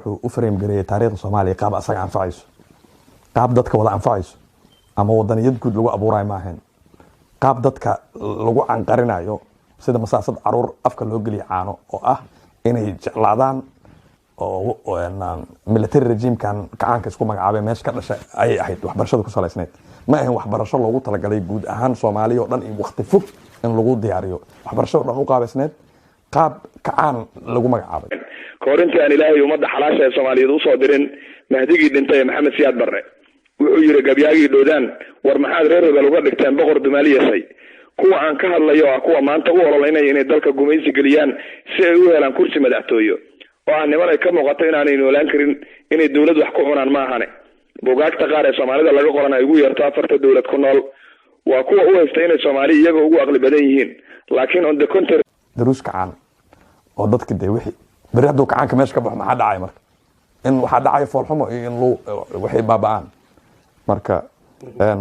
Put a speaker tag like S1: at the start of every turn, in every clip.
S1: Wuxuu u frame gareeyay taariikhda Soomaaliya qaab asaga anfacayso, qaab dadka wada anfacayso ama wadaniyad guud lagu abuurayo ma ahayn, qaab dadka lagu canqarinayo sida masaasad caruur afka loo geliya caano oo ah inay jeclaadaan oo military regimekan kacaanka isku magacaabay meesha ka dhashay ayay ahayd. Waxbarashada ku salaysnayd ma ahayn waxbarasho loogu talagalay guud ahaan Soomaaliya oo dhan iyo waqti fog in lagu diyaariyo. Waxbarashada o dhan u qaabaysneed qaab kacaan lagu magacaabay.
S2: Kahor intii aan Ilaahay ummadda xalaasha ee Soomaaliyeed usoo dirin Mahdigii dhintay ee Maxamed Siyaad Barre, wuxuu yidhi gabyaagii Dhoodaan: "War maxaad reer hebel uga dhigteen boqor dumaaliyasay?" Kuwa aan ka hadlayo ah kuwa maanta u ololeynaya inay dalka gumaysi geliyaan si ay u helaan kursi madaxtooyo, oo ah niman ay ka muuqato inaanay noolaan karin inay dowlad wax ku cunaan ma ahane. Bugaagta qaar ee Soomaalida laga qoran ay ugu yeerto afarta dowlad ku nool waa kuwa u haysta inay Soomaali iyaga ugu aqli badan yihiin, laakiin on the contrary.
S1: Daruus kacaan oo dadka dee wixii beri hadduu kacaanka meesha ka baxo, maxaa dhacaya? Marka in waxaa dhacaya foolxumo iyo in lu waxay baaba'aan. Marka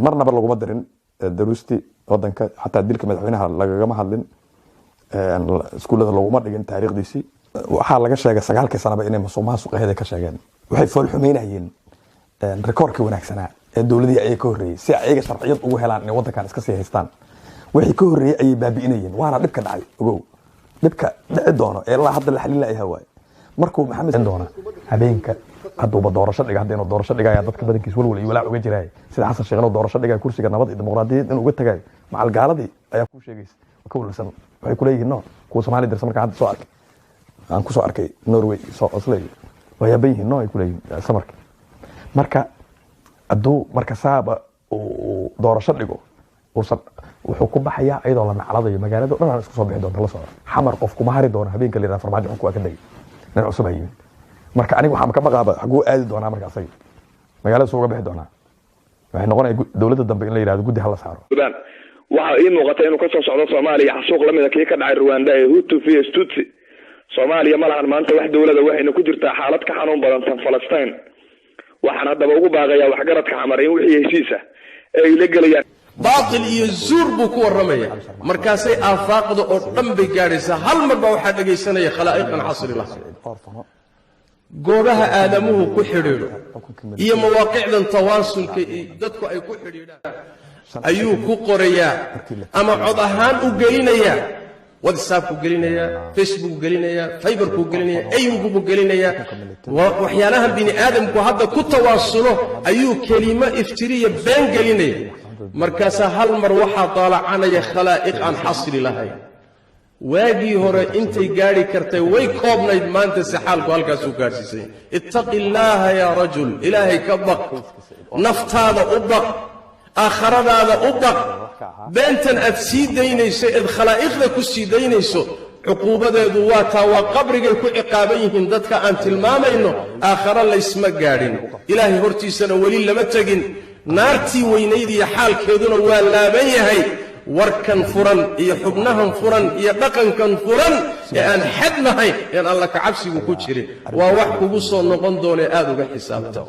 S1: marnaba laguma darin daruustii wadanka, xataa dilka madaxweynaha lagagama hadlin, iskuullada laguma dhigin taariikhdiisii. Waxaa laga sheegay 9-kii sanaba inay musuq maasuq ahayd ay ka sheegeen. Waxay foolxumeynayeen rikoorkii wanaagsanaa ee dowladihii ayaga ka horreeyey si ayaga sharciyad ugu helaan inay wadankan iska sii haystaan. Wixii ka horreeyey ayay baabi'inayeen, waana dhibka dhacay. Ogow, dhibka dhici doono ee ilaa hadda la xalin layaha waaye markuu Maxamed doona habeenka hadduuba doorasho dhiga. Hadda inuu doorasho dhigaya dadka badankiis walwal iyo walaac uga jiraay, sida Xasan Sheekh inuu doorasho dhigayo, kursiga nabad iyo dimuqraadiyad inuu uga tagayo. Macal gaaladii ayaa kuu sheegaysa, ka walwalsan. Waxay kuleeyihiin no kuwa Soomaali dirsan markaan hadda soo arkay, aan kusoo arkay Norway, soo Oslo, waa yaaban yihiin no ay kuleeyihiin samarka. Marka hadduu marka saaba uu doorasho dhigo, uusan wuxuu ku baxayaa iyadoo la nacladayo. Magaalada dhan aan isku soo bixi doonta, la socda. Xamar qof kuma hari doono habeenka la yidhaha Farmaajo xunku waa ka degay, nin cusub ha yimid. Marka aniga waxaan ka baqaaba xaguu aadi doonaa. Marka asagi magaalada suu uga bixi doonaa, waxay noqonaya dowladda dambe in la yidhahdo guddi hala saaro.
S2: Waxaa ii muuqata inuu kasoo socdo Soomaaliya xasuuq lamida kii ka dhacay Ruwanda ee Hutu vs Tutsi. Soomaaliya ma lahan maanta wax dowlada, waxayna ku jirtaa xaalad ka xanuun badan tan Falastiin. Waxaan haddaba ugu baaqayaa waxgaradka Xamar in wixii heshiisa ee ay la gelayaan
S3: Baatil iyo zuur buu ku warramaya. Markaasay aafaaqda oo dhan bay gaadhaysaa. Hal mar baa waxaa dhegaysanaya khalaa'iqan xasri laha. Goobaha aadamuhu ku xidhiidho iyo mawaaqicdan tawaasulka iyo dadku ay ku xidhiidhaan ayuu ku qorayaa ama cod ahaan u gelinayaa, WhatsAppku gelinayaa, Facebookku gelinayaa, Viberkuu gelinayaa, AIM-kubuu gelinayaa. Waxyaalahan bini aadamku hadda ku tawaasulo ayuu kelimo iftiriya been gelinaya. Markaasaa hal mar waxaa daalacanaya khalaa'iq aan xasri lahayn. Waagii hore intay gaadhi kartay way koobnayd, maanta se xaalku halkaasuu gaadhsiisanya. Ittaqi illaaha yaa rajul, Ilaahay ka baq, naftaada u baq, aakharadaada u baq. Beentan aad sii daynayso eed khalaa'iqda ku sii daynayso, cuquubadeedu waa taa, waa qabrigay ku ciqaaban yihiin dadka aan tilmaamayno. Aakhare laysma gaadhin, Ilaahay hortiisana weli lama tegin, naartii weynayd iyo xaalkeeduna waa laaban yahay. Warkan furan iyo xubnahan furan iyo dhaqankan furan ee aan xad lahayn een Alla kacabsigu ku jirin waa wax kugu soo noqon doonee aada uga xisaabta.